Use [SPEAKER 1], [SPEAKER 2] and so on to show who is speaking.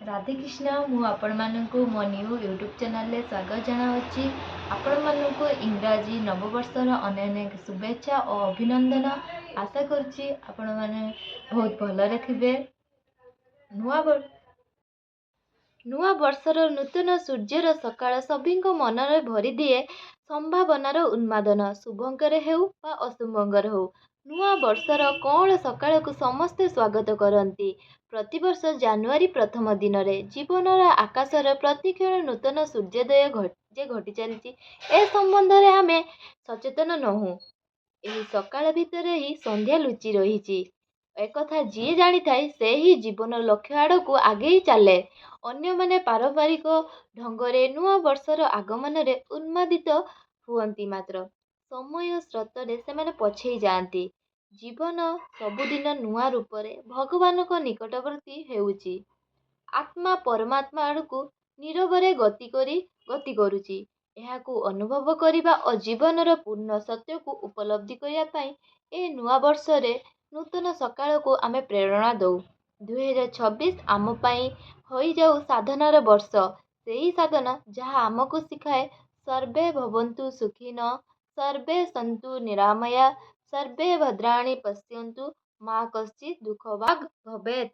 [SPEAKER 1] ରାଧେକୃଷ୍ଣ। ମୁଁ ଆପଣମାନଙ୍କୁ ମୋ ନ୍ୟୁ ୟୁଟ୍ୟୁବ୍ ଚ୍ୟାନେଲରେ ସ୍ୱାଗତ ଜଣାଉଛି। ଆପଣମାନଙ୍କୁ ଇଂରାଜୀ ନବବର୍ଷର ଅନେକ ଅନେକ ଶୁଭେଚ୍ଛା ଓ ଅଭିନନ୍ଦନ। ଆଶା କରୁଛି ଆପଣମାନେ ବହୁତ ଭଲରେ ଥିବେ। ନୂଆ ବର୍ଷର ନୂତନ ସୂର୍ଯ୍ୟର ସକାଳ ସଭିଙ୍କ ମନରେ ଭରିଦିଏ ସମ୍ଭାବନାର ଉନ୍ମାଦନା। ଶୁଭଙ୍କର ହେଉ ବା ଅଶୁଭଙ୍କର ହେଉ, ନୂଆ ବର୍ଷର କଅଁଳ ସକାଳକୁ ସମସ୍ତେ ସ୍ୱାଗତ କରନ୍ତି ପ୍ରତିବର୍ଷ ଜାନୁଆରୀ ପ୍ରଥମ ଦିନରେ। ଜୀବନର ଆକାଶରେ ପ୍ରତିକ୍ଷଣ ନୂତନ ସୂର୍ଯ୍ୟୋଦୟ ଯେ ଘଟିଚାଲିଛି, ଏ ସମ୍ବନ୍ଧରେ ଆମେ ସଚେତନ ନୋହୁଁ। ଏହି ସକାଳ ଭିତରେ ହିଁ ସନ୍ଧ୍ୟା ଲୁଚି ରହିଛି, ଏକଥା ଯିଏ ଜାଣିଥାଏ, ସେ ହିଁ ଜୀବନର ଲକ୍ଷ୍ୟ ଆଡ଼କୁ ଆଗେଇ ଚାଲେ। ଅନ୍ୟମାନେ ପାରମ୍ପରିକ ଢଙ୍ଗରେ ନୂଆ ବର୍ଷର ଆଗମନରେ ଉନ୍ମାଦିତ ହୁଅନ୍ତି, ମାତ୍ର ସମୟ ସ୍ରୋତରେ ସେମାନେ ପଛେଇ ଯାଆନ୍ତି। ଜୀବନ ସବୁଦିନ ନୂଆ ରୂପରେ ଭଗବାନଙ୍କ ନିକଟବର୍ତ୍ତୀ ହେଉଛି। ଆତ୍ମା ପରମାତ୍ମା ଆଡ଼କୁ ନୀରବରେ ଗତି କରୁଛି। ଏହାକୁ ଅନୁଭବ କରିବା ଓ ଜୀବନର ପୂର୍ଣ୍ଣ ସତ୍ୟକୁ ଉପଲବ୍ଧି କରିବା ପାଇଁ ଏ ନୂଆ ବର୍ଷରେ ନୂତନ ସକାଳକୁ ଆମେ ପ୍ରେରଣା ଦଉ। 2026 ଆମ ପାଇଁ ହୋଇଯାଉ ସାଧନାର ବର୍ଷ। ସେହି ସାଧନା, ଯାହା ଆମକୁ ଶିଖାଏ, ସର୍ବେ ଭବନ୍ତୁ ସୁଖିନଃ, ସର୍ବେ ସନ୍ତୁ ନିରାମୟା, ସର୍ବେ ଭଦ୍ରାଣି ପଶ୍ୟନ୍ତୁ, ମା କଶ୍ଚିତ୍ ଦୁଃଖଭାଗ୍ ଭବେତ୍।